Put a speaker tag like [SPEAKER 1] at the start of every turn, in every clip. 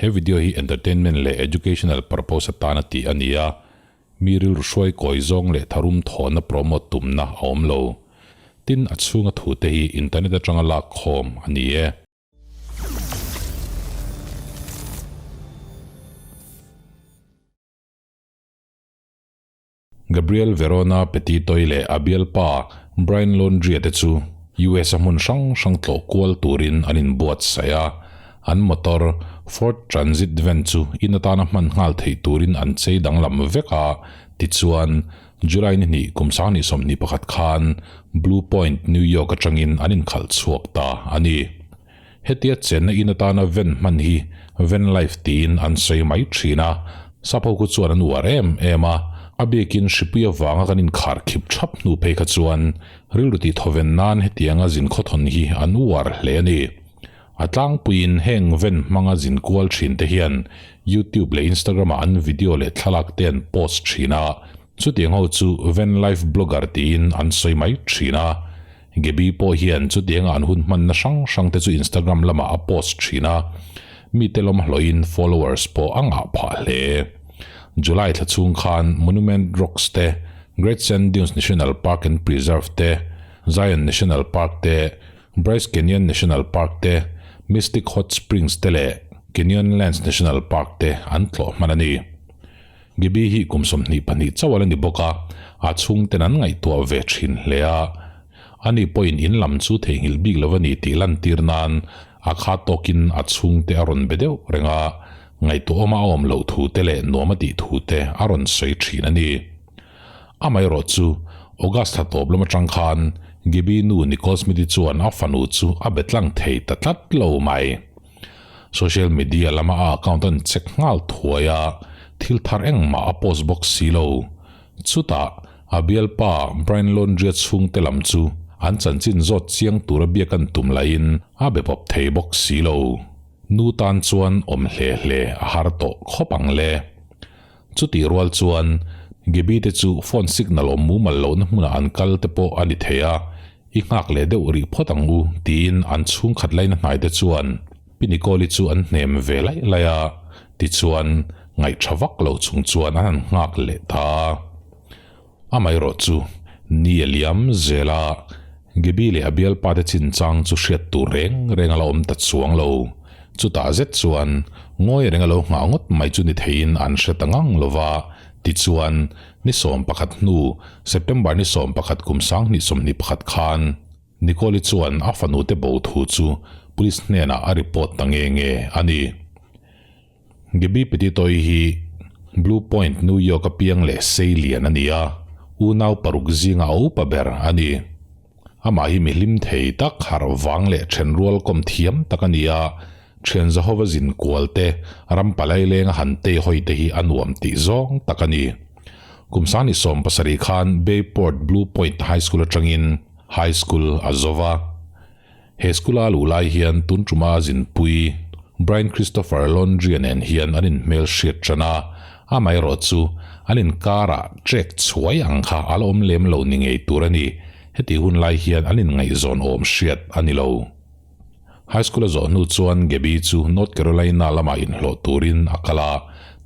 [SPEAKER 1] He video hi entertainment leh educational purpose atana tih a ni a, mi rilru hruai kawi zawng leh tharum thawhna promote tumna a awm lo. Tin, a chhunga thute hi internet atanga lak khawm a ni e. Gabriel Verona Petitoi leh a bialpa Brian Laundrie te chu US a hmun hrang hrang tlawh kual turin an inbuatsaih a, an motor Ford Transit van chu in atana hman nghal theih turin an chei danglam vek a, tichuan July ni hnih kum 2021 khan Blue Point, New York atangin an inkhalh chhuak ta a ni. Hetia chenna in atana van hman hi van life tiin an sawi mai thin a, sapho khu chuan an uar em em a, a biakin hripui avanga kan inkhar khip thap hnu phei kha chuan rilru tih thawven nan hetianga zin khawthawn hi an uar hle a ni. A tlangpuiin heng van hmanga zin kual thin te hian YouTube leh Instagram ah an video leh thlalak te an post thin a, chutiang ho chu van life blogger tiin an sawi mai thin a. Gaby pawh hian chutianga an hun hmanna hrang hrang te chu Instagram lamah a post thin a, mite lawm hlawhin followers pawh a ngah phah hle. July thla chhung khan Monument Rocks te, Great Sand Dunes National Park and Preserve te, Zion National Park te, Bryce Canyon National Park te, Mystic Hot Springs te leh Canyonlands National Park te an tlawh hman a ni. Gaby hi kum 22 chauh a la ni bawk a, a chhungten an ngaihtuah ve thin hle a. Ani pawhin in lam chu theihnghilh bik lo a ni tih lantir nan a kha tawkin a chhungte a rawn be deuh reng a, ngaihtuahawma a awm loh thu te leh nuam a tih thu te a rawn sawi thin a ni. Amaherawh chu, August thla tawp lam atang khan Gaby nu Nicole Smith-i chuan a fanu chu a be tlang thei ta tlat lo mai. Social media lama a account an check nghal thuai a, thil thar engmah a post bawk si lo. Chutah, a bialpa Brian Laundrie chhungte lam chu an chanchin zawt chiang tura biak an tum laiin a be pawp thei bawk si lo. Nu tan chuan awm hle hle a har tawh khawp ang le. Chutih rual chuan, Gaby te chu phone signal awm mumal lohna hmunah an kal te pawh a ni thei a, I nghak leh deuh rih phawt ang u, tiin an chhungkhat laina hnaite chuan Pi Nicole-i chu an hnem ve laih laih a, tichuan ngaihtha vak lo chung chuan an han nghak leh ta. Amaherawh chu ni a liam zel a, Gaby leh a bialpa te chinchang chu hriat tur reng reng a la awm ta chuang lo. Chutah zet chuan ngawi reng a lo nghah ngawt mai chu ni theiin an hre ta ngang lo va, tichuan Ni 11 hnu, September ni 11 kum 2021 khan Nicole-i chuan a fanute bo thu chu police hnenah a report ta nge nge a ni. Gabby Petito-i hi Blue Point, New York-a piang leh sei lian a ni a, unau paruk zinga a upa ber a ni. Amah hi mi hlim thei tak, harh vang leh thenrual kawm thiam tak a ni a, thian Zahova zin kual te, ram palai lenga han tei hawi te hi a nuam tih zawng tak a ni. Kum 2017 khan Bayport Blue Point High School atangin High School a zo va. He school a luh lai hian tun tuma a zinpui Brian Christopher Laundrie nen hian an inhmel hriat tan a, amaherawh chu an inkarah trek chhuai ang kha a la awm lem lo ni ngei tur a ni. Heti hun lai hian an inngaihzawn awm hriat a ni lo. High school a zawh hnu chuan Gabby chu North Carolina lamah inhlawh turin a kal a,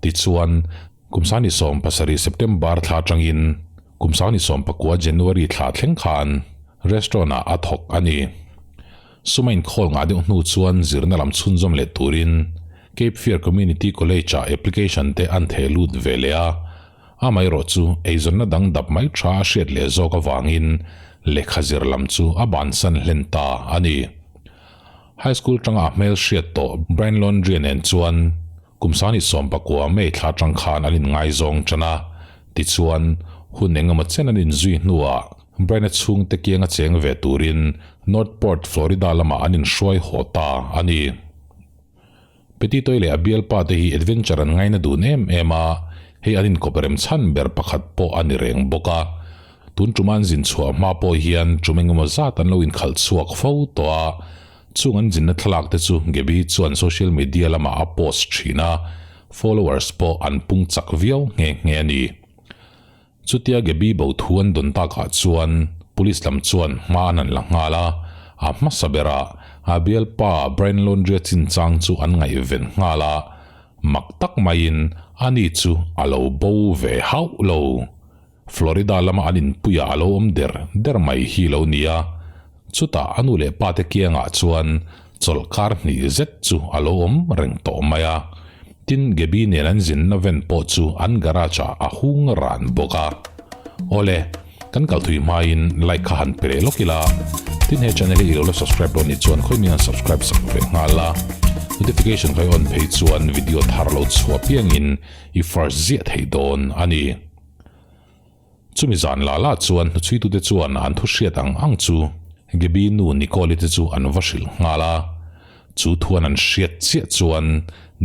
[SPEAKER 1] tichuan kum 2017 September thla atangin kum 2019 January thla thleng khan restaurant ah a thawk a ni. Sum a inkhawl ngah deuh hnu chuan zirna lam chhunzawm leh turin Cape Fear Community College ah application te an theh lut ve leh a, Amaherawh chu eizawnna dang dap mai tha a hriat leh zawk avangin lehkha zir lam chu a bansan hlen ta a ni. High school tanga a hmel hriat tawh Brian Laundrie nen chuan kum 2019 May thla tang khan an inngaizawng tan a, tichuan hun engemaw chen an inzui hnuah Brian-a chhungte kianga cheng ve turin North Port, Florida lamah an inhruai haw ta a ni. Petitoi leh a bialpa te hi adventure an ngaina dun em em a, hei an inkawp rem chhan ber pakhat pawh a ni reng bawk a. Tun tum an zin chhuah hma pawh hian tum engemaw zat an lo inkhalh chhuak fo tawh a, chung an zinna thlalak te chu Gaby chuan social media lamah a post thin a, followers pawh an pung chak viau nghe nghe a ni. Chutia Gaby bo thu an dawn takah chuan police lam chuan hma an han la nghal a, a hmasa berah a bialpa Brian Laundrie chinchang chu an ngaihven nghal a. Mak tak maiin ani chu a lo bo ve hauh lo. Florida lama an inpuiah a lo awm der der mai hi lo nia. Chutah a nu leh pa te kiangah chuan chawlhkar hnih zet chu a lo awm reng tawh mai a. Tin, Gaby nen an zinna van pawh chu an garage ah a hung ran bawk a. Awle, kan kal thui hmain like kha han pe leh lawk ila. Tin, he channel hi i lo la subscribe lo nih chuan khawi mi han subscribe sak ve nghal la. Notification kha i on phei chuan video thar lo chhuah piangin i first ziah thei dawn a ni. Chumi zan la la chuan hnuchhuitute chuan an thu hriat ang ang chu Gaby nu Nicole-i te chu an va hrilh nghal a. Chu thuan an hriat chiah chuan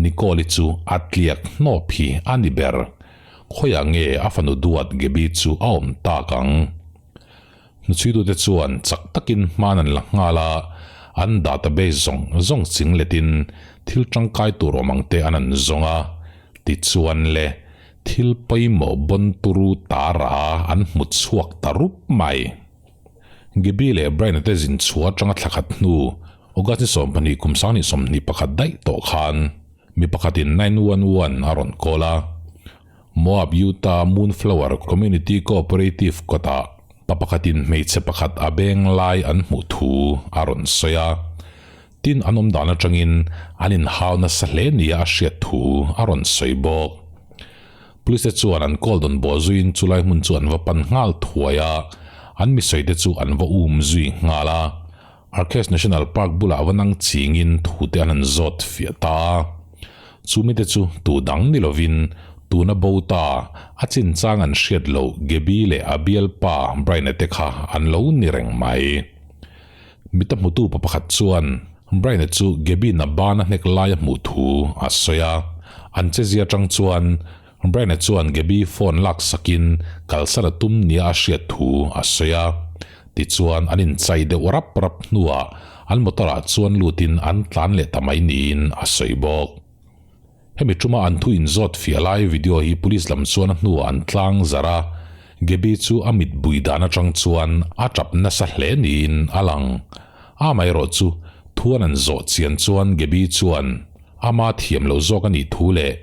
[SPEAKER 1] Nicole-i chu a tliak hnawp hi a ni ber. Khawiah nge a fanu duat Gaby chu a awm tak ang? Hnuchhuitute chuan chak takin hman an la nghal a, an database zawng zawng ching letin thil tangkai tur awm ang te an an zawng a. Tichuan le, thil pawimawh bawn turu tara an hmu chhuak ta rup mai. Gaby leh Brian-a te zin chhuah atanga thla khat hnu, August ni 12 kum 2021 daih tawh khan mi pakhatin 911 a rawn call a. Moab, Utah Moonflower Community Cooperative kawtah pa pakhatin hmeichhe pakhat a beng lai an hmuh thu a rawn sawi a. Tin, an awm dan atangin an inhau nasa hle nia a hriat thu a rawn sawi bawk. Police te chuan an call dawn bawh zuiin chulai hmun chu an va pan nghal thuai a, an misawi te chu an va um zui nghal a. Arches National Park bulah va nang chingin thu te an han zawt fiah ta a. Chu mite chu tu dang ni lovin tuna bo ta a chinchang an hriat loh Gaby leh a bialpa Brian-a te kha an lo ni reng mai. Mita hmutu pa pakhat chuan Brian-a chu Gaby-na bana hnek laia hmuh thu a sawi a. An chezia atang chuan Brian-a chuan Gaby phone lak sakin kalsan a tum nia a hriat thu a sawi a. Tichuan an inchai deuh rap rap hnuah an motor-ah chuan lutin an tlan leh ta mai niin a sawi bawk. Hemi tuma an thu inzawt fiah lai video hi police lam chuan a hnuah an tlang zarh a, Gaby chu a mit bui dan atang chuan a tap nasa hle niin a lang. Amaherawh chu thuan an zawh chian chuan Gaby chuan ama thiam lo zawk a nih thu leh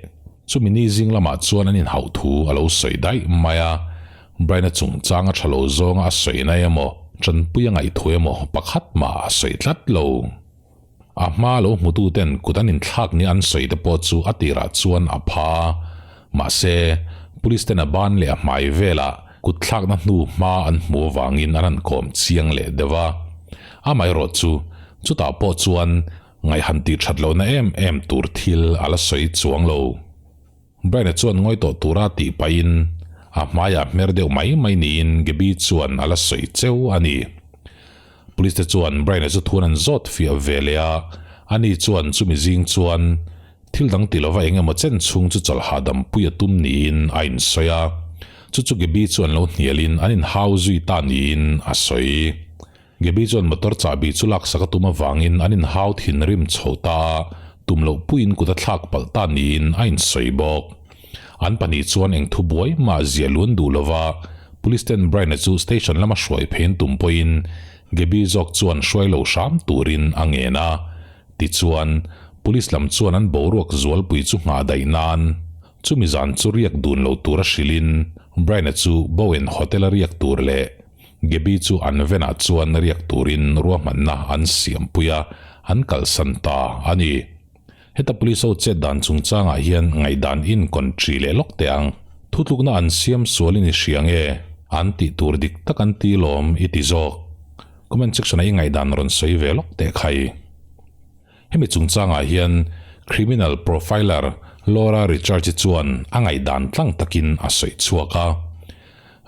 [SPEAKER 1] chumi ni zing lamah chuan an inhauh thu a lo sawi daih mai a, Brian-a chungchang a tha lo zawnga a sawi na emaw, tanpui a ngaih thu emaw pakhat mah a sawi tlat lo. A hma lo hmututen kut an inthlak nia an sawi te pawh chu a tirah chuan a pha a, mahse, police ten a ban leh a hmai velah kut thlakna hnu hma an hmuh avangin an han kawm chiang leh deuh a. Amaherawh chu, chutah pawh chuan Ngaihhan tih that lohna em em tur thil a la sawi chuang lo. Brian-a chuan ngawi tawh tura tih pahin a hmaiah hmer deuh mai mai niin Gaby chuan a la sawi cheu a ni. Police te chuan Brian-a chu thun an zawt fiah ve leh a, ani chuan chumi zing chuan thil dang ti lova eng emaw chen chhung chu chawlh hahdam pui a tum niin a insawi a, chu chu Gaby chuan lo hnialin an inhau zui ta niin a sawi. Gaby chuan motor chahbi chu laksak a tum avangin an inhau thinrim chho ta a, tum loh puiin kut a thlak palh ta niin a insawi bawk. An pahnih chuan eng thu buai mah ziah luan duh lova Police ten Brian-a chu station lama hruai phei an tum pawhin Gaby zawk chuan hruai lo hram turin a ngen a. Tichuan, Police lam chuan an boruak zualpui chu nghah daih nan chumi zan chu riak dun lo tura hrilhin Brian-a chu Bowen Hotel-a riak tur leh Gaby chu an venah chuan riak turin ruahmanna an siampui a, an kalsan ta a ni. Heta police ho chet dan chungchangah hian ngaihdan in country leh lawk teh ang. Thutlukna an siam sualin i hria nge? An tih tur dik tak an ti lawm i ti zawk. Comment section-ah i ngaihdan rawn sawi ve lawk teh khai. Hemi chungchangah hian criminal profiler Laura Richards-i chuan a ngaihdan tlang takin a sawi chhuak a.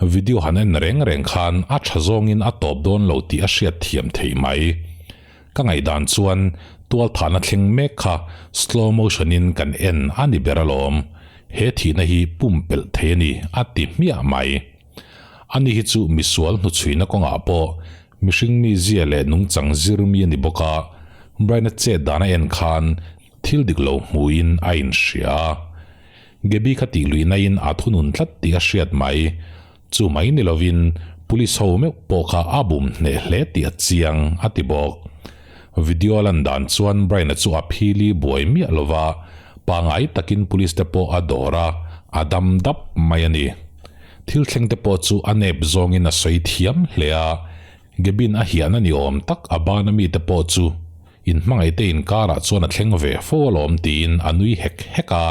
[SPEAKER 1] Video han en reng reng khan a tha zawngin a tawp dawn lo tih a hriat thiam theih mai. Ka ngaihdan chuan tualthahna thleng mek kha slow motion in kan en a ni ber alawm. He thihna hi pumpelh thei a ni a ti hmiah mai. Ani hi chu misual hnuchhuina kawngah pawh mihring mizia leh nungchang zir mi a ni bawk a, Brian-a chet dan a en khan thil dik lo hmuhin a inhria a. Gaby kha tih luihnain a thunun tlat tih a hriat mai. Chu mai ni lovin police ho meuh pawh kha a bum hneh hle tih a chiang, a ti bawk. Video a lan dan chuan Brian-a chu a phili buai miah lova, Pangai takin police te pawh a dawr a, a dam dap mai a ni. Thil thleng te pawh chu a nep zawngin a sawi thiam hle a, Gabin a hian a ni awm tak a bana mite pawh chu inhmangaihte inkarah chuan a thleng ve fo alawm tiin a nui hek hek a,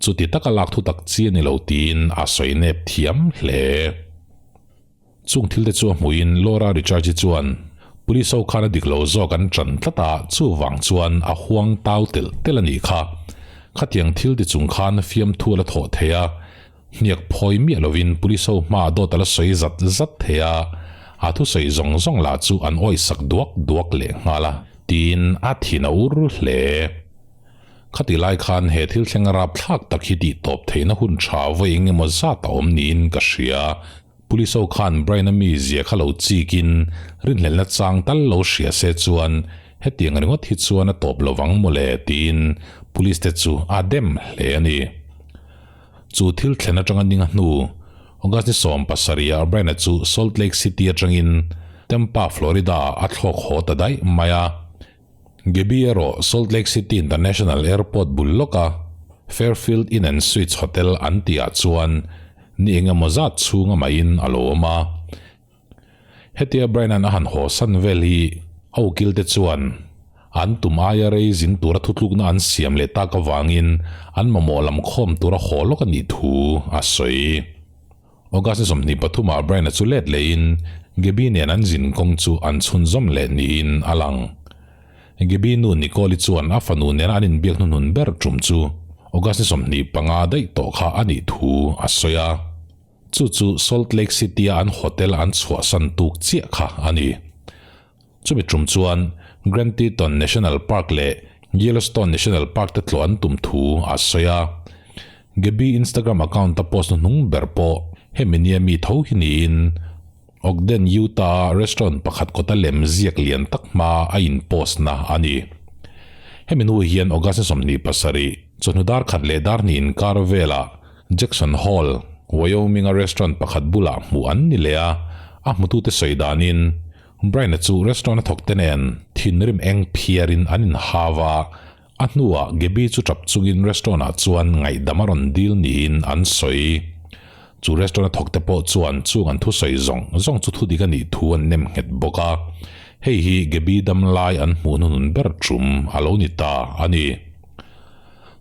[SPEAKER 1] chuti taka lak thu tak chi a ni lo tiin a sawi nep thiam hle. Chung thil te chu a hmuhin Laura Richards-i chuan Police ho khan a dik lo zawk an ṭan tlat a, chuvang chuan a huang tau telh telh a nih kha. Khatiang thil ti chung khan fiamthu a la thawh thei a, hniak phawi miah lovin Police ho hmaah dawt a la sawi zat zat thei a, a thusawi zawng zawng lah chu an awihsak duak duak leh nghal a, tiin a thin a ur hle. Khati lai khan he thil thleng rapthlak tak hi tih tawp theihna hun tha vawi eng emaw zat a awm niin ka hria. Police ho khan Brian-a mizia kha lo chikin rinhlelhna chang tal lo hria se chuan hetiang ringawt hi chuan a tawp lovang mawle tiin police te chu a dem hle a ni. Chu thil thlen atanga ninga hnu August ni 17 ah Brian-a chu Salt Lake City atangin Tampa, Florida-ah a thlawk haw ta daih mai a. Gaby erawh Salt Lake City International Airport bul lawka Fairfield Inn and Suites Hotel an tihah chuan ni eng emaw zat chhunga maiin a lo awm a. Hetia Brian-a'n a han haw san vel hi a ukil te chuan an tum aia rei zin tura thutlukna an siam leh tak avangin an mamawh lam khawm tura haw lawk a nih thu a sawi. August ni 23 ah Brian-a chu let lehin Gaby nen an zin kawng chu an chhunzawm leh niin a lang. Gaby nu Nicole-i chuan a fanu nena an inbiak hnuhnun ber tum chu August ni 25 daih tawh kha a nih thu a sawi a. Chu chu Salt Lake City-a an hotel an chhuahsan tuk chiah kha a ni. Chumi tum chuan Grand Teton National Park leh Yellowstone National Park te tlawh an tum thu a sawi a. Gaby Instagram account a post hnuhnung ber pawh hemi nia mi tho hi niin Ogden, Utah-a restaurant pakhat kawta lem ziak lian tak hmaa a in post na a ni. Hemi hnu hian August ni 27, chawhnu dar khat leh dar hnih inkar velah Jackson Hole, Wyoming-a restaurant pakhat bulah hmuh an ni leh a, a hmutute sawi danin Brian-a chu restaurant a thawk te nen thinrim eng phiarin an inhau a, a hnuah Gaby chu tap chungin restaurant ah chuan ngaihdam a rawn dil niin an sawi. Chu restaurant a thawk te pawh chuan chung an thusawi zawng zawng chu thudik a nih thu an nem nghet bawk a, hei hi Gaby dam lai an hmuh hnuhnun ber tum a lo ni ta a ni.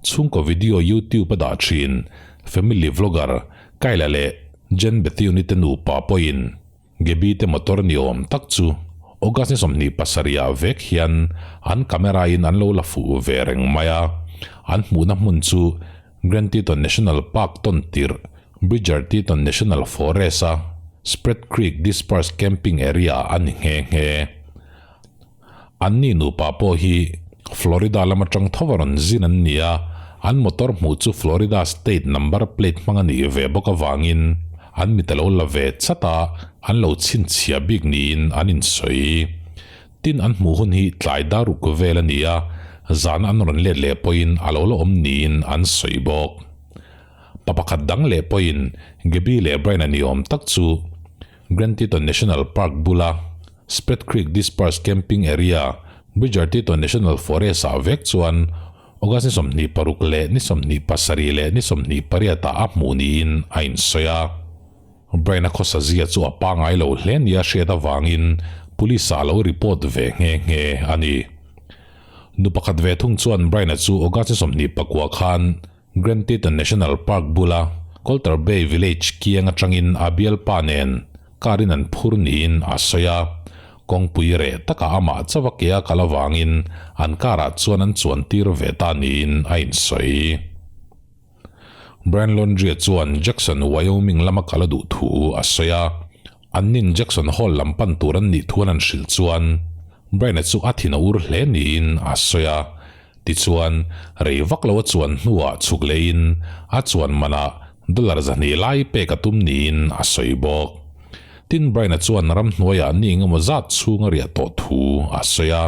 [SPEAKER 1] Chhungkaw video YouTube a dah thin family vlogger Kayla leh Jen Bethune-i te nupa pawhin Gaby te motor ni awm tak chu August ni 27 ah vek hian an camera in an lo la fuh ve reng mai a, an hmuhna hmun chu Grand Teton National Park tawn tirh Bridger Teton National Forest a Spread Creek Dispersed Camping Area a ni nghe nghe. Anni nupa pawh hi Florida lam atang tho a rawn zin an ni a, an motor hmuh chu Florida state number plate hmang a nih ve bawk avangin an mit a lo la ve chat a, an lo chhinchhiah bik niin an insawi. Tin, an hmuh hun hi tlai daruk vel a ni a, zana an rawn let leh pawhin a lo la awm niin an sawi bawk. Pa pakhat dang leh pawhin Gaby leh Brian-a ni awm tak chu Grand Teton National Park bula Spread Creek Dispersed Camping Area, Bridger Teton National Forest ah vek chuan August ni 26 leh ni 27 leh ni 28 ah a hmuh niin a insawi a. Brian-a khawsa zia chu a pangngai lo hle nia hriat avangin Police ah a lo report ve nghe nghe a ni. Nu pakhat ve thung chuan Brian-a chu August ni 29 khan Grand Teton National Park bula Colter Bay Village kiang atangin a bialpa nen car in an phur niin a sawi a, kawngpui reh takah amah chauh a ke a kal avangin an car ah chuan an chuan tir ve ta niin a insawi. Brian Laundrie chuan Jackson, Wyoming lama kal a duh thu a sawi a, an nin Jackson Hole lam pan tur an nih thuan an hrilh chuan Brian-a chu a thin a ur hle niin a sawi a, Tichuan, rei vak lo a chuan hnuah chhuk leiin a chuan manah dollar 200 lai pek a tum niin a sawi bawk. Tin, Brian-a chuan ramhnuaiah ni engemaw zat chhung a riah tawh thu a sawi a.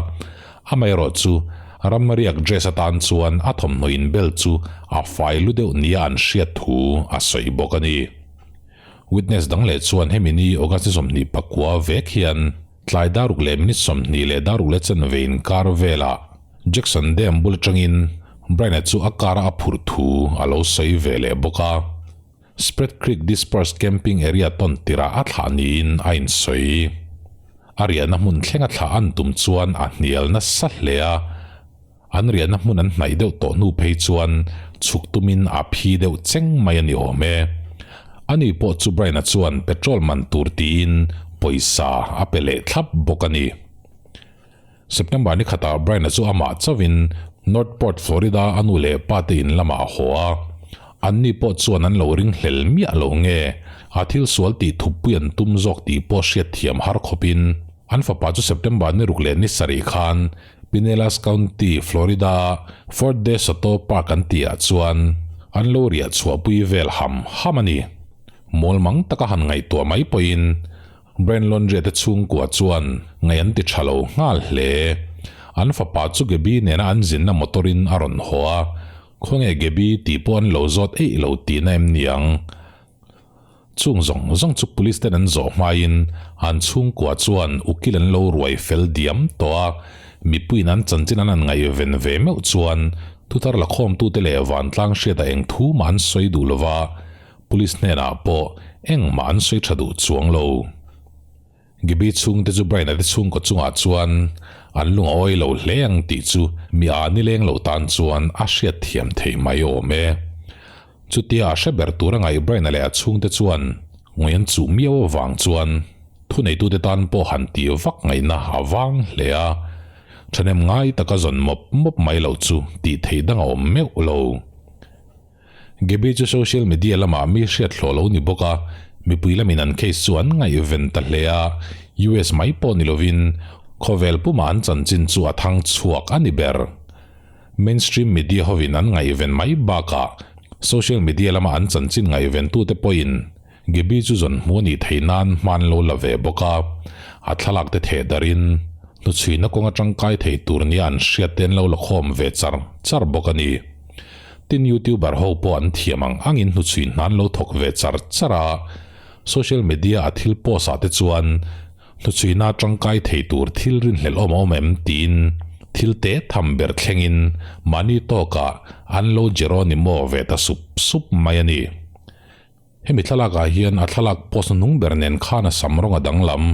[SPEAKER 1] Amaherawh chu, ram riak dress atan chuan a thawmhnaw inbel chu a fai lu deuh nia an hriat thu a sawi bawk a ni. Witness dang leh chuan hemi ni August ni 29 vek hian Tlai daruk leh minute 20 leh daruk leh chanve inkar velah Jackson Dam bul atangin Brian-a chu a car-a a phurh thu a lo sawi ve leh bawk a. Spread Creek Dispersed Camping Area tawn tirah a thlah niin a insawi. A riahna hmun thlenga thlah an tum chuan a hnial nasa hle a. An riahna hmun an hnaih deuh tawh hnu phei chuan chhuk tumin a phi deuh cheng mai a ni awm e. Ani pawh chu Brian-a chuan petrol man tur tiin pawisa a pe leh thlap bawk a ni. September ni khatah Brian-a chu amah chauhin North Port, Florida a nu leh pa te in lamah a haw a. Anni pawh chuan an lo ringhlel miah lo nge a thil sual tih thuppui an tum zawk tih pawh hriatthiam har khawpin an fapa chu September ni ruk leh ni sarih khan Pinellas County, Florida-a Fort De Soto Park an tihah chuan an lo riah chhuahpui vel ham ham a ni. Mawlmang taka han ngaihtuah mai pawhin Brand Laundrie te chhungkua chuan ngaih an ti tha lo nghal hle. An fapa chu Gaby nena an zinna motor-in a rawn haw a, khawnge Gaby tih pawh an lo zawt eih lo tihna em ni ang? Chung zawng zawng chu police ten an zawh hmain an chhungkua chuan ukil an lo ruai fel diam tawh a, mipuiin an chanchin an han ngaihven ve meuh chuan thuthar lakhawmtute leh vantlang hriata eng thu mah an sawi duh lova, police hnenah pawh engmah an sawi tha duh chuang lo. Gibi chhungte chu Brian-a te chhungkaw chungah chuan an lung a awi lo hle ang tih chu mi a nileng lo tan chuan a hriatthiam theih mai awm e. Chutia a hre ber tur a ngaih Brian-a leh a chhungte chuan ngawi an chuh miau avang chuan thuneitute tan pawh han tih vak ngaihna a vang hle a, thahnem ngai taka zawn mawp mawp mai loh chu tih theih dang a awm meuh lo. Gaby chu social media lamah mi hriat hlawh lo ni bawk a, mipui lamin an case chu an ngaihven ta hle a, US mai pawh ni lovin khawvel pumah an chanchin chu a thang chhuak a ni ber. Mainstream media hovin an ngaihven mai bakah social media lama an chanchin ngaihventute pawhin Gaby chu zawn hmu a nih theih nan hman lo la ve bawk a, a thlalak te theh darin hnuchhuina kawnga tangkai thei tur nia an hriat te an lo la khawm ve char char bawk a ni. Tin YouTuber ho pawh an thiam ang angin hnuchhui hnan lo thawk ve char char a, social media a thil post ah te chuan hnuchhuina tangkai thei tur thil rinhlelh awm a awm em tiin thil te tham ber thlengin mahni tawkah an lo Jeronimo ve ta sup sup mai a ni. Hemi thlalakah hian a thlalak post hnung ber nen khan a sam rawng a danglam.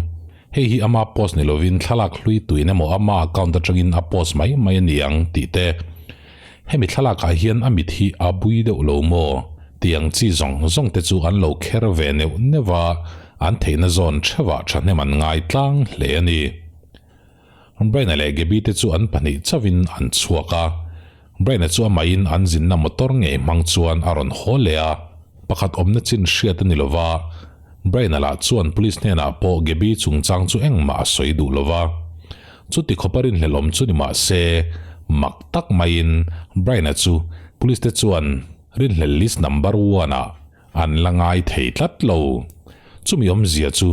[SPEAKER 1] Hei hi ama post ni lovin thlalak hlui tuin emaw ama account atangin a post mai mai a ni ang tih te. Hemi thlalakah hian a mit hi a bui deuh lo maw? Tih ang chi zawng zawng te chu an lo kher ve neuh neuh a, an theihna zawn theuhah thahnem an ngai tlang hle a ni. Brian-a leh Gaby te chu an pahnih chauhin an chhuak a, Brian-a chu amahin an zinna motor ngei hmang chuan a rawn haw leh a, pakhat awmna chin hriat a ni lo va, Brian-a lah chuan police hnenah pawh Gaby chungchang chu engmah a sawi duh lo va. Chuti khawpa rinhlelh awm chu ni mah se, mak tak maiin Brian-a chu police te chuan rinhlelh list number one-ah An la ngai thei tlat lo. Chumi awmzia chu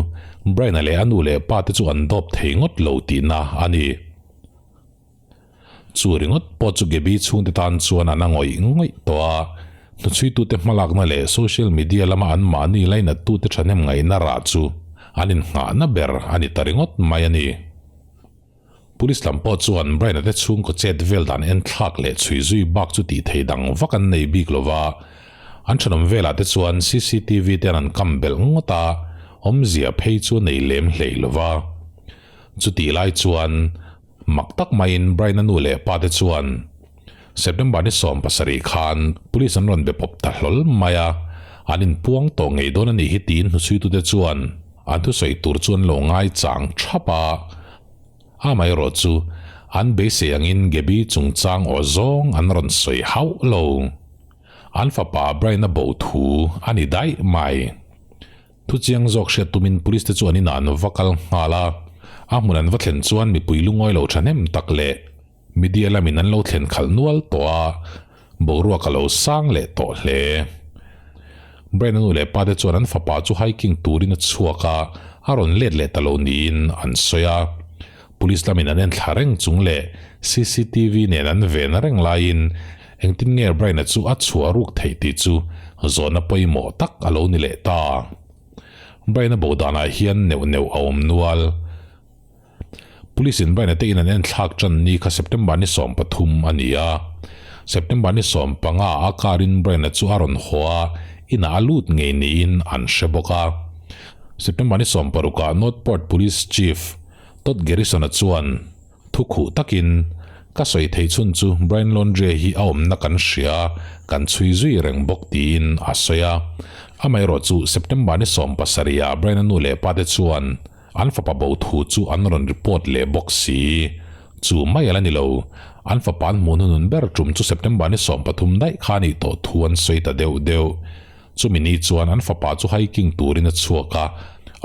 [SPEAKER 1] Brian-a leh a nu leh pa te chu an dawp thei ngawt lo tihna a ni. Chu ringawt pawh chu Gaby chhungte tan chuan an a ngawih ngawih tawh a, hnuchhuitute hmalakna leh social media lama an mahni lainattute thahnem ngaihna rah chu an innghahna ber a ni ta ringawt mai a ni. Police lam pawh chuan Brian-a te chhungkaw chet vel dan en thlak leh chhui zui bak chu tih thei dang vak an nei bik lo va, an thenawm velah te chuan cctv te an an kam belh ngawt a, awmzia phei chu a nei lem hlei lo va. Chutih lai chuan mak tak maiin Brian-a nu leh pa te chuan September ni 17 khan Police an rawn be pawp ta hlawl mai a, an inpuang tawh ngei dawn a nih hi tiin hnuchhuitute chuan an thusawi tur chu an lo ngaichang thap a. Amaherawh chu an beisei angin Gaby chungchang aw zawng an rawn sawi hauh lo. An fapa Brian-a bo thu a ni daih mai. Thuchiang zawk hriat tumin police te chu an inah an va kal nghal a, a hmun an va thlen chuan mipui lungawi lo thahnem tak leh Media lamin an lo thlen khalh nual tawh a, boruak a lo sang leh tawh hle. Brian-a nu leh pa te chuan an fapa chu hiking turin a chhuak a, a rawn let leh ta lo niin an sawi a. Police lamin an en thla reng chung leh cctv nen an ven reng laiin engtin nge Brian-a chu a chhuah ruk theih tih chu zawhna pawimawh tak a lo ni leh ta. Brian-a bo danah hian neuh neuh a awm nual. Police in Brian-a te in an en thlak tan ni kha September ni 13 a ni a. September ni 15 a car in Brian-a chu a rawn haw a, inah a lut ngei niin an hre bawk a. September ni 16 ah North Port Police Chief Todd Garrison-a chuan thu khuh takin, Ka sawi theih chhun chu Brian Laundrie hi a awmna kan hria, kan chhui zui reng bawk tiin a sawi a. Amaherawh chu September ni 17 ah Brian-a nu leh pate chuan An fapa bo thu chu an rawn report leh bawk si. Chu mai a la ni lo. An fapa an hmuh hnunun ber tum chu September ni 13 daih kha a nih tawh thu an sawi ta deuh deuh. Chumi ni chuan an fapa chu hiking turin a chhuak a,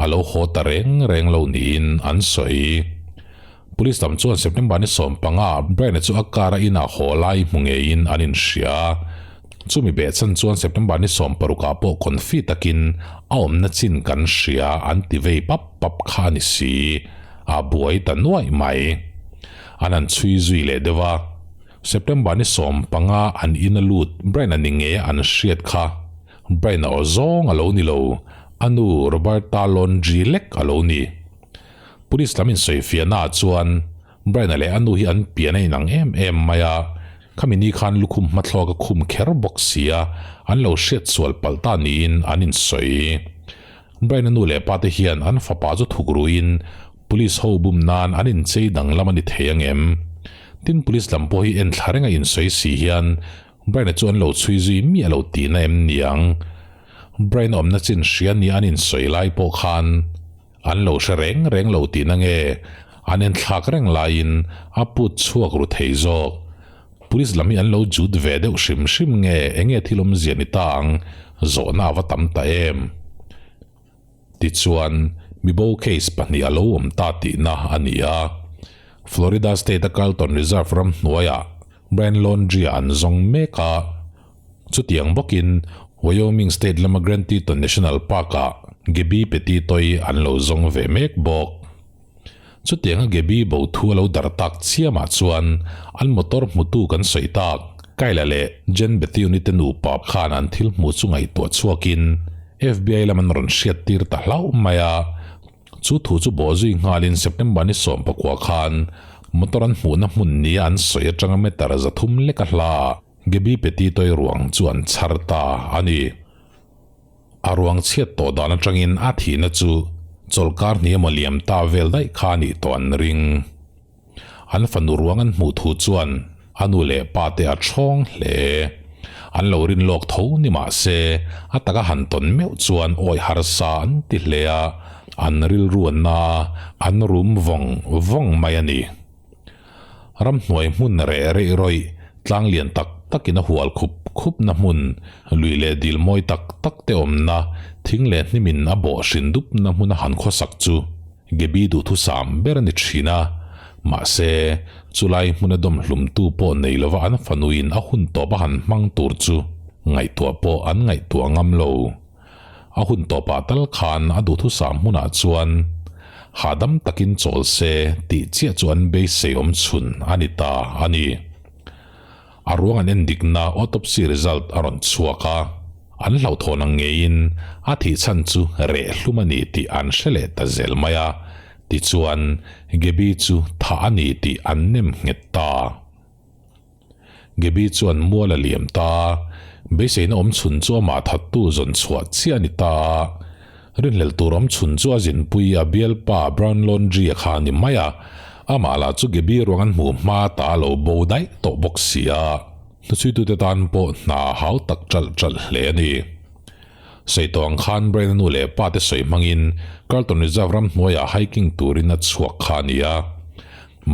[SPEAKER 1] a lo haw ta reng reng lo niin an sawi. Police lam chuan September ni 15 Brian-a chu a car a inah haw lai hmu ngeiin an inhria. Chumi behchhan chuan September ni 16 ah pawh confi takin a awmna chin kan hria an ti vei pap pap kha a ni si. A buai ta nuaih mai. An han chhui zui leh deuh a. September ni 15 an in a lut Brian-a ni ngei a an hriat kha. Brian-a aw zawng a lo ni lo. A nu Roberta Laundrie lek a lo ni. Police lam insawifiahna ah chuan Brian-a leh a nu hi an pian a inang em em mai a, khami ni khan lukhum hmathlawk a khum kher bawk si a, an lo hriat sual palh ta niin an insawi. Brian-a nu leh pa te hian an fapa chu thuk ruiin police ho bum nan an inchei danglam a ni thei angem? Tin, police lam pawh hi enthla renga insawi si hian Brian-a chu an lo chhui zui miah lo tihna em niang? Brian-a awmna chin hria ni an insawi lai pawh khan An lo hre reng reng lo tihna nge an en thlak reng laiin a put chhuak ru thei zawk. Police lam hi an lo jut ve deuh hrim hrim nge enge thil awmzia ni ta ang zawhna a va tam ta em. Tichuan, mibo case pahnih a lo awm ta tihna a ni a. Florida State-a Carlton Reserve ram hnuaiah Brian Laundrie-a an zawng mek a. Chutiang bawkin Wyoming State lama Grand Teton National Park-ah Gabby Petito-i an lo zawng ve mek bawk. Chutianga Gabby bo thu a lo dar tak chiamah chuan an motor hmutu kan sawi tak Kyle-a leh Jen Bethune-i te nupa khan an thil hmuh chu ngaihtuah chhuakin FBI lam an rawn hriattir ta hlauh mai a. Chu thu chu bawhzui nghalin September ni 19 khan motor an hmuhna hmun nia an sawi atanga meter 300 leka hla Gaby Petitoi ruang chu an chhar ta a ni. A ruang chhiat tawh dan atangin a thihna chu chawlhkar hnih emaw liam ta vel daih kha a nih tawh an ring. An fanu ruang an hmuh thu chuan a nu leh pa te a thawng hle. An lo rin lawk tho ni mah se a taka han tawn meuh chuan awi harsa an ti hle a, an rilru an na a, an rum vawng vawng mai a ni. Ramhnuai hmun reh reih rawih, tlang lian tak takin a hual khup khupna hmun, lui leh dil mawi tak tak te awmna, thing leh hnimin a bawh hrin dupna hmuna han khawsak chu Gaby duhthusam ber a ni thin a. Mahse, chulai hmuna dawm hlumtu pawh nei lova an fanuin a hun tawp a han hmang tur chu ngaihtuah pawh an ngaihtuah ngam lo. A hun tawpah tal khan a duhthusam hmunah chuan hahdam takin chawl se tih chiah chu an beisei awm chhun a ni ta a ni. A ruang an endikna autopsy result a rawn chhuak a, an hlauhthawn ang ngeiin a thih chhan chu reh hlum a ni tih an hre leh ta zel mai a, tichuan Gaby chu thah a ni tih an nem nghet ta. Gaby chuan mual a liam ta a, beiseina awm chhun chu amah thattu zawn chhuah chiah a ni ta a. Rinhlelh tur awm chhun chu a zinpui a bialpa Brown Laundrie-a kha a ni mai a, amah lah chu Gaby ruang an hmuh hma ta a lo bo daih tawh bawk si a, hnuchhuitute tan pawh hna a hau tak ṭalh ṭalh hle a ni. Sawi tawh ang khan Brian-a nu leh pa te sawi hmangin Carlton Reserve ramhnuaiah hiking turin a chhuak kha a ni a.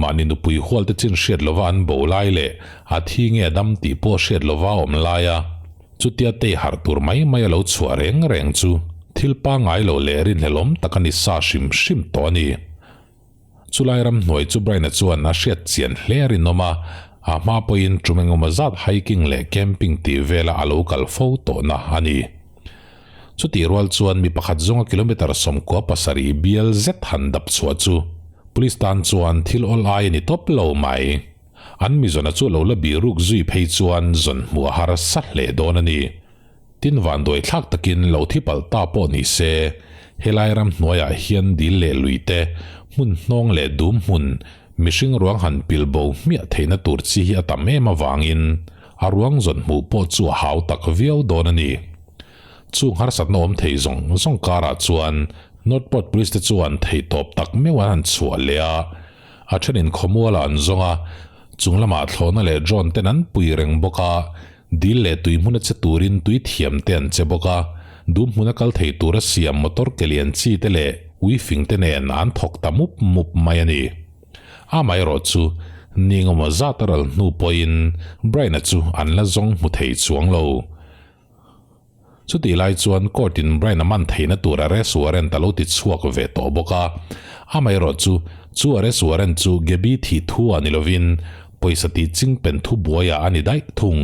[SPEAKER 1] Mahni nupui hual te chin hriat lova an bo lai leh a thi nge a dam tih pawh hriat lova a awm lai a, chutia tei harh tur mai mai a lo chhuah reng reng chu thil pangngai lo leh rinhlelawm tak a ni sa hrim hrim tawh a ni. Chulai ramhnuai chu Brian-a chuan a hriat chian hle a rinawm a, a hma pawhin tum engemaw zat hiking leh camping tih vela a lo kal fo tawhna a ni. Chutih rual chuan mi pakhat zawnga kilometre 97 bial zet han dap chhuah chu police tan chuan thil awl ai a ni tawp lo mai. An mizawna chu lo la biruk zui phei chuan zawn hmuh a harsa hle dawn a ni. Tin vanduai thlak takin lo thi palh ta pawh ni se, helai ram hnuaiah hian dil leh lui te, hmun hnawng leh dum hmun, mihring ruang han pil bo hmiah theihna tur chi hi a tam em avangin. a ruang zawn hmuh pawh chu a hau tak viau dawn a ni. Chung harsatna awm thei zawng zawng karah chuan Northport Police te chuan theihtawp tak meuh an han chhuah leh a, a thenin khawmualah an zawng a, chung lamah thlawhna leh drone ten an pui reng bawk a, dil leh tui hmuna che turin tui thiam te an che bawk a, dum hmuna kal thei tura siam motor ke lian chi te leh ui fing te nen an thawk ta mup mup mai a ni. Amaherawh chu ni engemaw zat a ral hnu pawhin Brian-a chu an la zawng hmu thei chuang lo. Chutih lai chuan court in Brian a man theihna tur arrest warrant a lo ti chhuak ve tawh bawk a. Amaherawh chu, chu arrest warrant chu Gaby thih thu ah ni lovin pawisa tih ching pen thu buai ah a ni daih thung.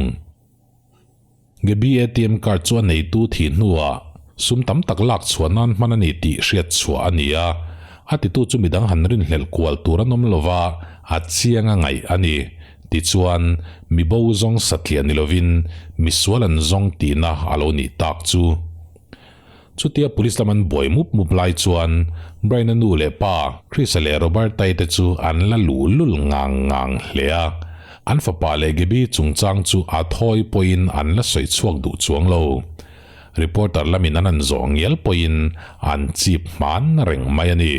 [SPEAKER 1] Gaby ATM card chu a neitu thih hnuah sum tam tak lak chhuah nan hman a ni tih hriat chhuah a ni a. A titu chu midang han rinhlelh kual tur an awm lova a chiang a ngaih a ni. Tichuan, mi bo zawng satliah ni lovin misual an zawng tihna a lo nih tak chu. Chutia police lam an buai mup mup lai chuan Brian-a nu leh pa Chris-a leh Roberta-i te chu an la luh lul ngang ngang hle a. An fapa leh Gaby chungchang chu a thawi pawhin an la sawi chhuak duh chuang lo. Reporter lamin an han zawh ngial pawhin an chip hman reng mai a ni.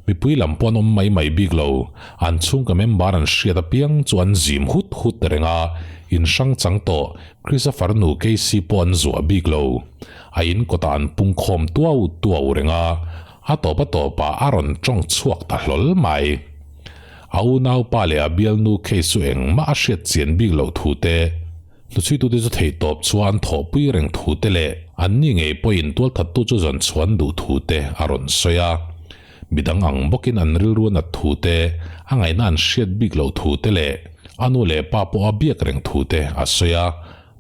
[SPEAKER 1] Mipui lam pawh an awm mai mai bik lo, an chhungka member an hriat apiang chu an zim hut hut reng a, in hrang chang tawh Krisa farnu Casey pawh an zuah bik lo. A in kawtah an pung khawm tuau tuau reng a, a tawp a tawpah a rawn tawng chhuak ta hlawl mai. A unaupa leh a bialnu Case chu engmah a hriat chian bik loh thu te, Hnuchhuitute chu theihtawp chua an thawhpui reng thu te leh anni ngei pawhin tualthattu chu zawn chhuan duh thu te a rawn sawi a. Midang ang bawkin an rilru a nat thu te, a ngaihna an hriat bik loh thu te leh a nu leh pa pawh a biak reng thu te a sawi a,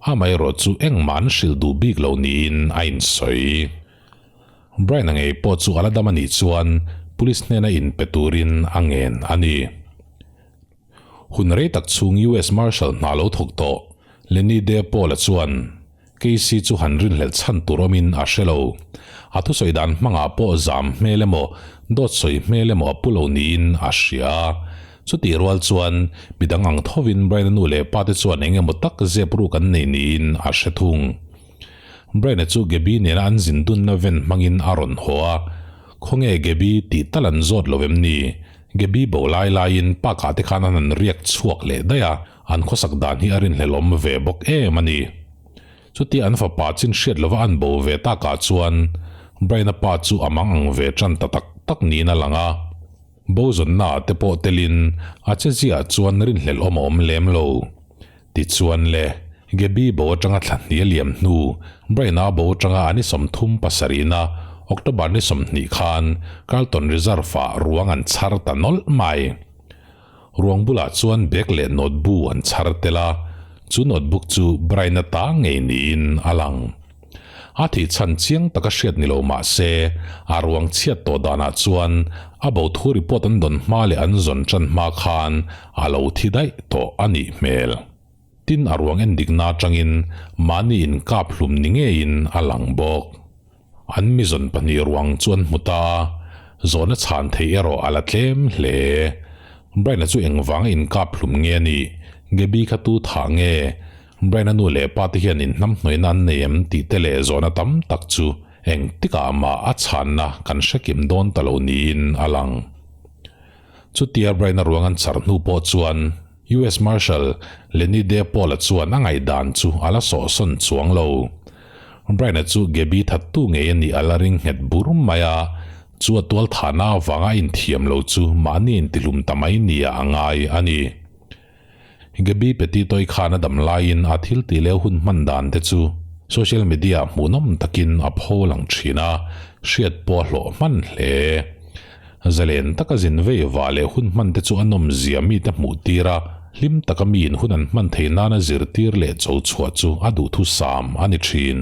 [SPEAKER 1] amaherawh chu engmah an hrilh duh bik lo niin a insawi. Brian-a ngei pawh chu a la dam a nih chuan police hnena inpe turin a ngen a ni. Hun rei tak chhung US Marshal hna lo thawk tawh Lenny De Paul-a chuan Casey chu han rinhlelh chhan tur awmin a hre lo. A thusawi dan hmangah pawh zam hmel emaw, dawt sawi hmel emaw a pu lo niin a hria a. Chutih rual chuan midang ang thovin Brian-a nu leh pa te chuan eng emaw tak zep ruk an nei niin a hre thung. Brian-a chu Gaby nena an zin dunna ven hmangin a rawn haw a, Khawnge Gaby tih tal an zawt lo em ni? Gaby bo lai laiin park ah te khan an han riak chhuak leh daih a, an khawsak dan hi a rinhlelawm ve bawk em a ni. Chutia an fapa chin hriat lova an bo ve takah chuan Brian-a pa chu a mang ang ve tan ta tak tak niin a lang a. Bo zawnna ah te pawh telin a che ziah chuan rinhlelawm a awm lem lo. Tichuan le, Gaby bo atanga thla hnih a liam hnu, Brian-a bo atanga a ni 37na, October ni 20 khan Carlton Reserve-ah ruang an chhar ta nawlh mai. Ruang bulah chuan bag leh notebook an chhar tel a, chu notebook chu Brian-a ta ngei niin a lang. A thih chhan chiang taka hriat ni lo mah se, a ruang chhiat tawh danah chuan a bo thu report an dawn hma leh an zawn tan hma khan a lo thi daih tawh a nih hmel. Tin, a ruang endikna atangin mahni inkap hlum ni ngeiin a lang bawk. An mi zawn pahnih ruang chu an hmu ta a, zawhna chhan theih erawh a la tlem hle. Brian-a chu engvanga inkap hlum nge a nih? Gaby kha tu thah nge? Brian-a nu leh pa te hian inhnamhnawihna an nei em tih te leh zawhna tam tak chu engtikah mah a chhanna kan hre kim dawn ta lo niin a lang. Chutia Brian-a ruang an char hnu pawh chuan US Marshal Lenny De Paul-a chuan a ngaihdan chu a la sawhsawn chuang lo. Brian-a chu Gaby thattu ngei a nih a la ring nghet bur mai a, chu a tualthahna avanga a inthiam lo chu mahni intihlum ta mai nia a ngai a ni. Gaby Petitoi khan a dam laiin a thil tih leh hun hman dan te chu social media ah hmuhnawm takin a pho lang thin a, hriat pawh a hlawh hman hle. Zalen taka zin vei vah leh hun hman te chu a nawmzia mite hmuh tir a, hlim taka miin hun an hman theih nana zirtir leh cho chhuah chu a duhthusam a ni thin.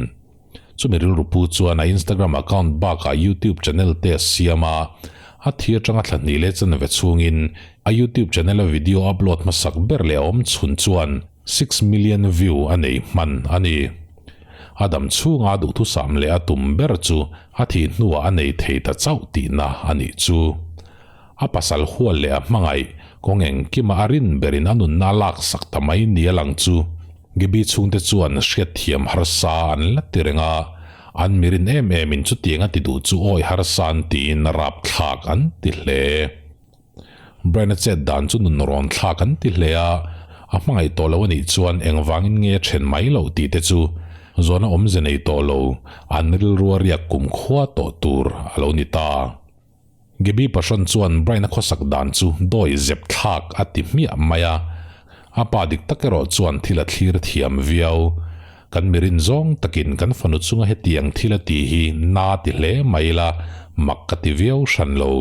[SPEAKER 1] Chumi rilru pu chuan a Instagram account bakah YouTube channel te a siam a, a thi atanga thla hnih leh chanve chhungin a YouTube channel a video upload hmasak ber leh a awm chhun chuan 6 million view a nei hman a ni. A dam chhunga a duhthusam leh a tum ber chu a thih hnuah a nei thei ta chauh tihna a nih chu. A pasal hual leh a hmangaih kawng engkima a rin berin a nunna a laksak ta mai ni a lang chu. Gaby chhungte chuan hriatthiam harsa an la ti reng a, an mirin em emin chutiang a ti duh chu awi harsa an tiin rapthlak an ti hle. Brian-a chet dan chu nun rawn thlak an ti hle a, a hmangaih tawh lo a nih chuan engvangin nge a then mai loh tih te chu zawhna awmze nei tawh lo, an rilrua riak kumkhua tawh tur a lo ni ta. Gaby Pahrawn chuan Brian-a khawsak dan chu dawi zep thlak a ti hmiah mai a, a pa dik tak erawh chuan thil a thlir thiam viau. Kan mirin zawng takin kan fanu chunga hetiang thil a tih hi na ti hle mai ila, mak ka ti viau hran lo.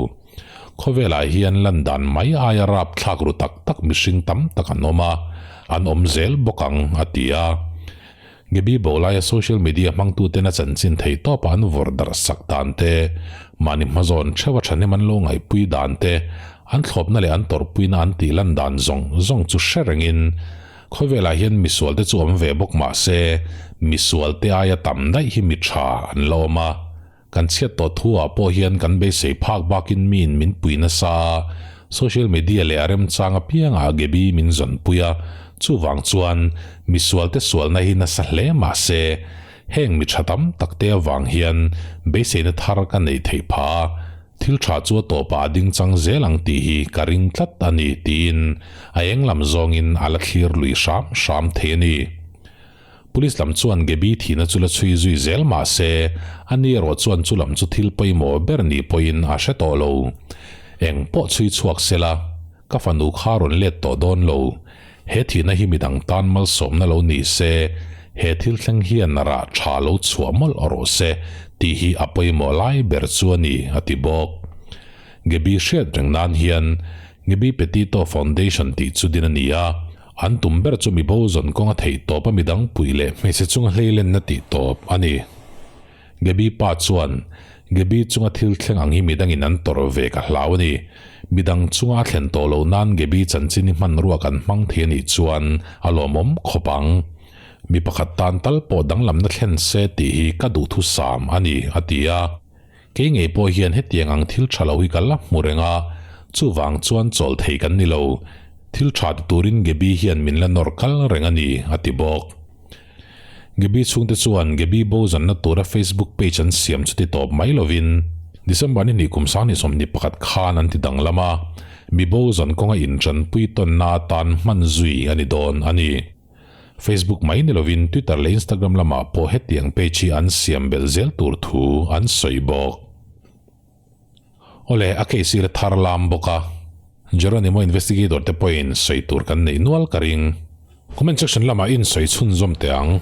[SPEAKER 1] Khawvelah hian lan dan mai aia rapthlak ru tak tak mihring tam tak an awm a, an awm zel bawk ang, a ti a. Gaby Bolaia social media hmangtuten a chanchin thei tawpa an vawrh darh sak dan te, mahni hmazawn theuha thahnem an lo ngaihpui dan te, an thlawpna leh an tawrhpuina an tih lan dan zawng zawng chu hre rengin khawvelah hian misualte chu awm ve bawk mah se, misualte aia tam daih hi mi tha an la awm a. Kan chhiat tawh thu ah pawh hian kan beisei phak bakin miin min pui nasa a, social media leh a remchang apiangah Gaby min zawn pui a, chuvang chuan misualte sualna hi nasa hle mah se, heng mi tha tam tak te avang hian beiseina thar ka nei theih phah a, thil tha chu a tawpah a ding chang zel ang tih hi ka ring tlat a ni tiin a eng lam zawngin a la thlir lui hram hram thei a ni. Police lam chuan Gaby thihna chu la chhui zui zel mah se, ani erawh chuan chu lam chu thil pawimawh ber ni pawhin a hre tawh lo. Eng pawh chhui chhuak se la, ka fanu kha rawn let tawh dawn lo. He thihna hi midang tan malsawmna lo ni se, he thil thleng hian rah tha lo chhuah mawlh rawh se tih hi a pawimawh lai ber chu a ni, a ti bawk. Gaby hriat reng nan hian Gaby Petito Foundation tih chu din a ni a. An tum ber chu mibo zawn kawnga theih tawp a midang puih leh hmeichhe chunga hleilenna tih tawp a ni. Gaby pa chuan, Gaby chunga thil thleng ang hi midangin an tawrh ve ka hlau a ni. Midang chunga a thlen tawh loh nan Gaby chanchin hi hmanrua kan hmang thei a nih chuan a lawmawm khawp ang. Mi pakhat tan tal pawh danglamna thlen se tih hi ka duhthusam a ni, a ti a. Kei ngei pawh hian hetiang ang thil tha lo hi ka la hmu reng a, chuvang chuan chawl thei kan ni lo. Thil tha ti turin Gaby hian min la nawr kal reng a ni, a ti bawk. Gaby chhungte chuan Gaby bo zanna tura Facebook page an siam chu ti tawp mai lovin, December ni hnih kum 2021 khan an ti danglam a, mi bo zan kawnga intanpui tawnna atan hman zui a ni dawn a ni. Facebook mai ni lovin Twitter leh Instagram lamah pawh hetiang page hi an siam belh zel tur thu an sawi bawk. Awle, a case hi la thar lam bawk a, Jeronimo investigator te pawhin sawi tur kan neih nual ka ring. Comment section lamah in sawi chhunzawm teh ang.